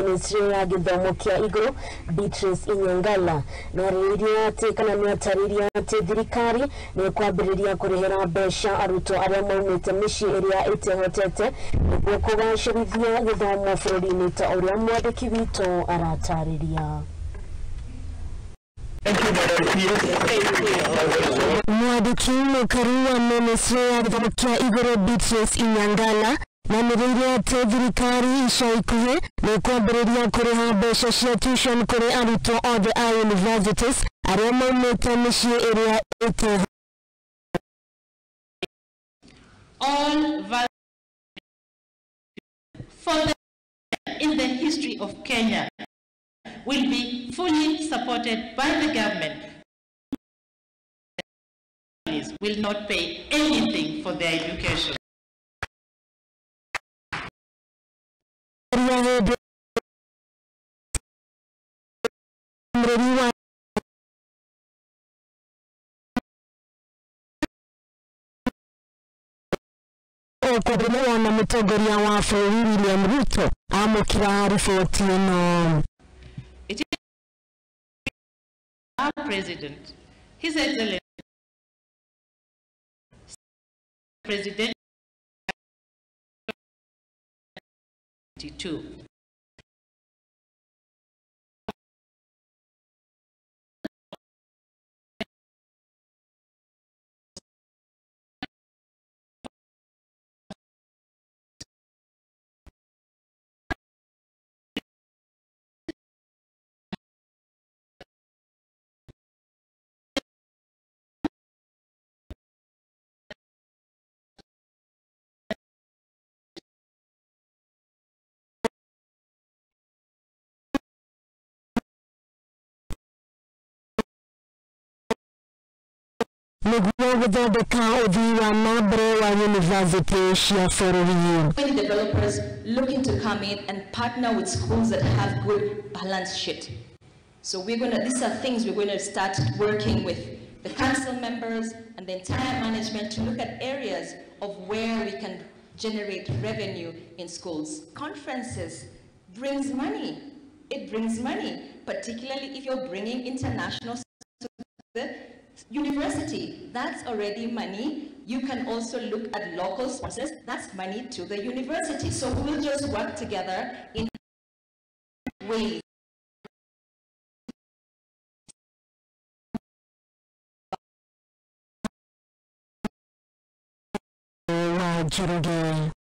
Ministry ya gĩthomo kĩa igũrũ Beatrice Inyangala nĩarĩrĩirie atĩ kana nĩatarĩirie atĩ thirikari nĩ ĩkwambĩrĩria kũrĩhĩra mbeca arutwo arĩa maumĩte mĩciĩ ĩrĩa ĩtehotete nĩguo kũgacĩrithia gĩthomo bũrũri-inĩ ta ũrĩa mwandĩki witũ aratarĩria. Mwandĩki mũkaru wa Ministry ya gĩthomo kĩa igũrũ Beatrice Inyangala nanĩrĩirie atĩ thirikari ica ikuhĩ nĩ ĩkwambĩrĩria kũrĩha mbeca cia tuition kũrĩ arutwo othe a universities arĩa maumĩte mĩciĩ ĩrĩa ĩte. All for the in the history of Kenya will be fully supported by the government. Will not pay anything for their education. Na mũtongoria wa bũrũri William Ruto amũkĩra riboti ĩno. It is our president, His Excellency President 2. Nĩguo gũthondeka ũthii wa na mbere wa university cia bũrũri. Many developers looking to come in and partner with schools that have good balance sheet. So we're gonna, these are things we're going to start working with the council members and the entire management to look at areas of where we can generate revenue in schools. Conferences brings money. It brings money, particularly if you're bringing international to the university. That's already money. You can also look at local sponsors. That's money to the university. So we will just work together in ways. Njoroge.